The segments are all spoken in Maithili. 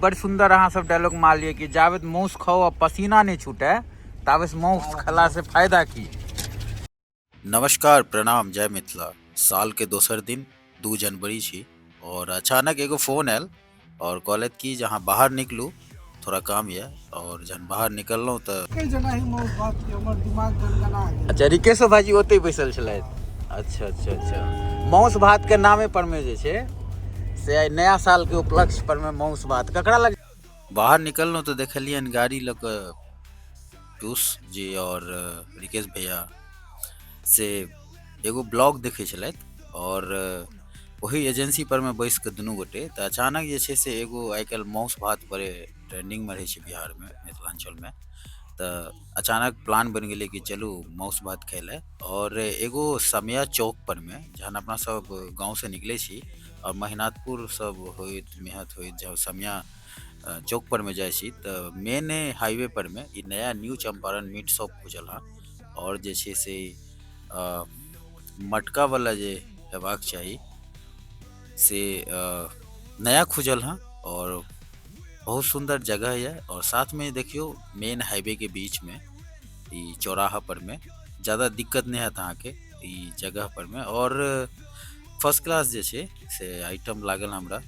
बड़ सुंदर अहाँ सब डायलॉग मारलियै कि जाबे माउस खाओ आ पसीना नहि छूटे ताबे माउस खेला से फायदा की। नमस्कार, प्रणाम, जय मिथिला। साल के दोसर दिन 2 जनवरी छी और अचानक एगो फोन आयल और कहलथि कि जे अहाँ बाहर निकलू, थोड़ा काम यऽ। और जहन बाहर निकललहुँ तऽ अच्छा रिकेशो भाईजी ओतहि बैसल छलथि। अच्छा अच्छा अच्छा, माउस भात के नामे पर में जे छै से आइ नया साल के उपलक्ष्य पर में माउस भात ककरा लग। बाहर निकललहुँ तऽ देखलियनि गाड़ी लऽ कऽ पीयूष जी और रिकेश भैया से एगो ब्लॉग देखै छलथि और ओही एजेंसी पर मे बैस कऽ दुनू गोटे तऽ अचानक जे छै से एगो आइ काल्हि माउस भात बड़े ट्रेंडिंगमे रहै छै बिहारमे, मिथिलाञ्चलमे, तऽ अचानक प्लान बनि गेलै कि चलू माउस भात खाय लए। और एगो समया चौक पर मे जहन अपना सब गाँवसँ निकलै छी और महिनाथपुर सब होइत मेहत होइत जब समया चौक पर मे जाइ छी तऽ मेन हाईवे पर मे ई नया न्यू चंपारण मीट शॉप खुजल हँ। और जे छै से मटका वाला जे हेबाक चाही से नया खुजल हँ और बहुत सुंदर जगह यऽ। और साथ में देखियो मेन हाईवे के बीच में ई चौराहा पर में ज़्यादा दिक्कत नहीं हैत अहाँके ई जगह पर में। और फर्स्ट क्लास जे छै से आइटम लागल हमरा।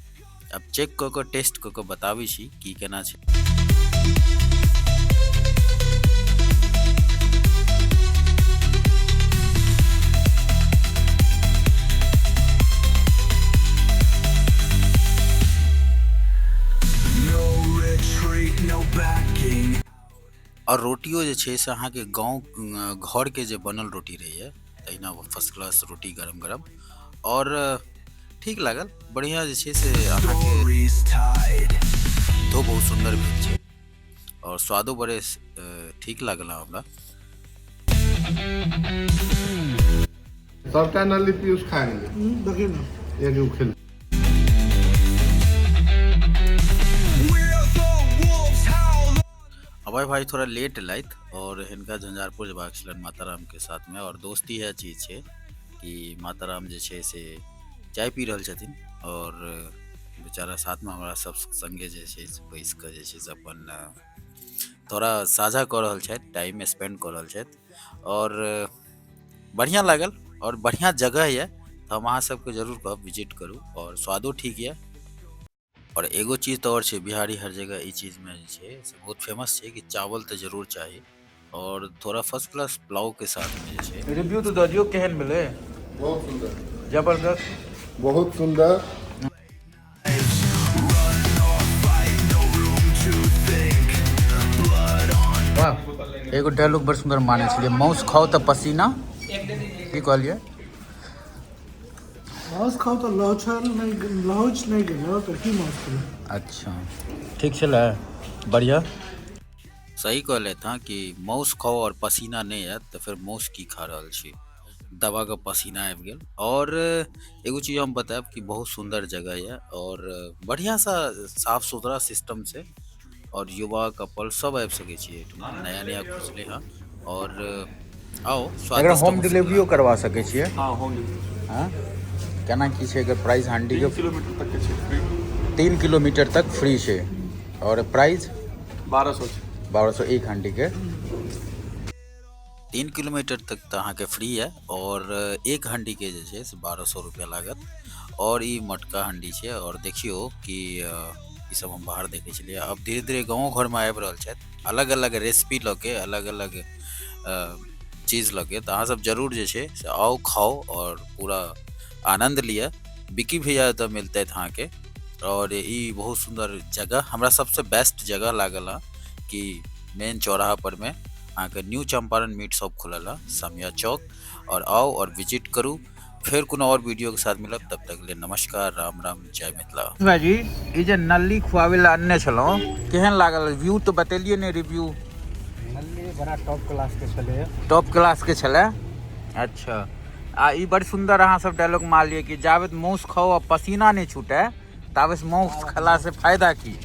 अब चेक कऽ कऽ टेस्ट कऽ कऽ बताबै छी की केना छै। और रोटियो जे छै से अहाँके गाँव घर के जे बनल रोटी रहैया तहिना फर्स्ट क्लास रोटी गरम गरम और ठीक लागल। बढ़िया जे छै से अहाँके तो बहुत सुंदर भेल छै और स्वादो बड़े ठीक लागल हमरा। सबटा नल्ली पीयूष खा गेलै। देखियौ ने। एगो खेल। अभय भाई थोड़ा लेट एलथि और हिनका झंझारपुर जयबाक छलनि माताराम के साथ में। और दोस्ती है चीज छै कि माताराम जे छै से चाय पी रहल छथिन और बेचारा साथ में हमरा सब संगे जे छै से बैस कऽ जे छै से अपन थोड़ा साझा कऽ रहल छथि, टाइम स्पेंड कऽ रहल छथि और बढ़िआँ लागल और बढ़िआँ जगह यऽ। तऽ हम अहाँ सबके जरूर कहब विजिट करू और स्वादो ठीक यऽ। और एगो चीज तऽ और छै, बिहारी हर जगह ई चीज में जे छै से बहुत फेमस छै कि चावल तऽ जरूर चाही और थोड़ा फर्स्ट क्लास पुलाव के साथ में जे छै। रिव्यू तऽ दऽ दियौ, केहन भेलै? बहुत सुंदर, जबरदस्त, बहुत सुंदर। वाह, एगो डायलॉग बड़ सुंदर माने छलियै, माउस खाओ तऽ पसीना, की कहलियै? माउस खाओ तऽ लहौच नहि गेलो तऽ की माउस खेलौ? अच्छा ठीक छलै, बढ़िया। सही कहलथि हँ कि माउस खाओ और पसीना नहि आयत तऽ फेर माउस की खा रहल छी, दबा कऽ पसीना आबि गेल। और एगो चीज हम बतायब कि बहुत सुंदर जगह यऽ और बढ़िया सा साफ सुथरा सिस्टम छै और युवा कपल सब आबि सकै छी एहिठुमा, नया नया खुजलै हँ और आओ एकरा स्वादिष्ट होम बहुत डिलीवरियो करवा सकै छियै? हाँ, होम डिलीवरी। हाँ, केना की छै एकर प्राइस? हांडी के 3 किलोमीटर तक के छै फ्री। 3 किलोमीटर तक फ्री छै। और प्राइस 1200 छै। 1200 एक हांडी के। 3 किलोमीटर तक तऽ अहाँके फ्री यऽ और एक हांडी के जे छै से 1200 रुपया लागत। और ई मटका हांडी छै और देखियौ कि ई सब हम बाहर देखै छलियै। अब धीरे धीरे गाँवो घरमे आबि रहल छथि अलग अलग रेसिपी लऽ के, अलग अलग चीज लऽ के। तऽ अहाँ सब जरूर जे छै से आउ, खाउ और पूरा आनंद लिअ। बिकी भैया एतऽ मिलतैथ अहाँके। और ई बहुत सुंदर जगह हमरा सबसे बेस्ट जगह लागल हँ कि मेन चौराहा पर में अहाँके न्यू चंपारण मीट शॉप खुलल हँ, समिया चौक। और आउ और विजिट करू। फेर कोनो और वीडियो के साथ मिलब, तब तक के लिए नमस्कार, राम राम, जय मिथिला। भाईजी, ई जे नल्ली खुआबै लए अनने छलहुँ, केहन लागल? रिव्यू तऽ बतेलियै ने। रिव्यू नल्ली बड़ा टॉप क्लास के छलै। टॉप क्लास के छलै। अच्छा, आ ई बड़ सुंदर अहाँ सब डायलॉग मारलियै कि जाबे माउस खाओ आ पसीना नहि छूटे ताबे माउस खेला से फायदा की।